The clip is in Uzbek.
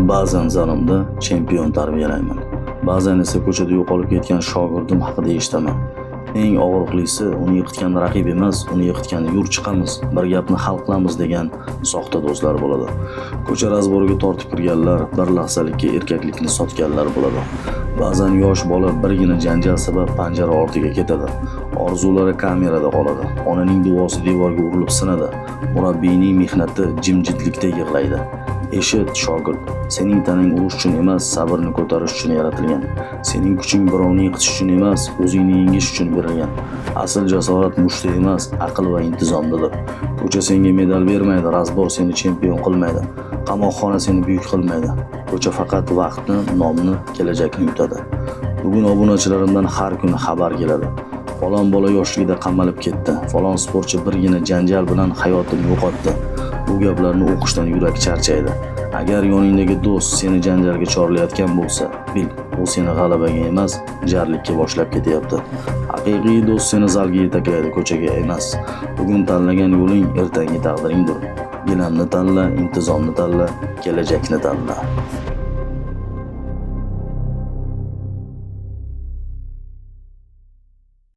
Ba'zan zalimda chempion tarbiyalayman. Ba'zan esa ko'chada yo'qolib ketgan shogirdim haqida eshitaman. Eng og'riqlisi uni yiqitgan raqib emas, uni yiqitgan "Yur, chiqamiz, bir gapni hal qilamiz" degan soxta do'stlar bo'ladi. Ko'cha разбор ga tortib kirganlar, bir lahzalikka erkaklikni sotganlar bo'ladi. Ba'zan yosh bola birgina janjal sabab panjara ortiga ketadi. Orzulari kamerada qoladi. Onaning duosi devorga urilib sinadi. Murabbiyning mehnati jimjitlikda yig'laydi. Eshit, shogird, sening tanang urush uchun emas, sabrni ko'tarish uchun yaratilgan. Sening kuching birovni yiqitish uchun emas, o'zingni yengish uchun berilgan. Asl jasorat mushtda emas, aql va intizomdadir. Ko'cha senga medal bermaydi, разбор seni chempion qilmaydi. Qamoqxona seni buyuk qilmaydi. Ko'cha faqat vaqtni, nomni, kelajakni yutadi. Bugun obunachilarimdan har kuni xabar keladi. Falon bola yoshligida qamalib ketdi. Falon sportchi birgina janjal bilan hayotini yo'qotdi. Bu gaplarni o'qishdan yurak charchaydi. Agar yoningdagi do'st seni janjalga chorlayotgan bo'lsa, bil, u seni g'alabaga emas, jarlikka boshlab ketyapti. Haqiqiy do'st seni zalga yetaklaydi, ko'chaga emas. Bugun tanlagan yo'ling ertangi taqdiringdir. Gilamni tanla, intizomni tanla, kelajakni tanla.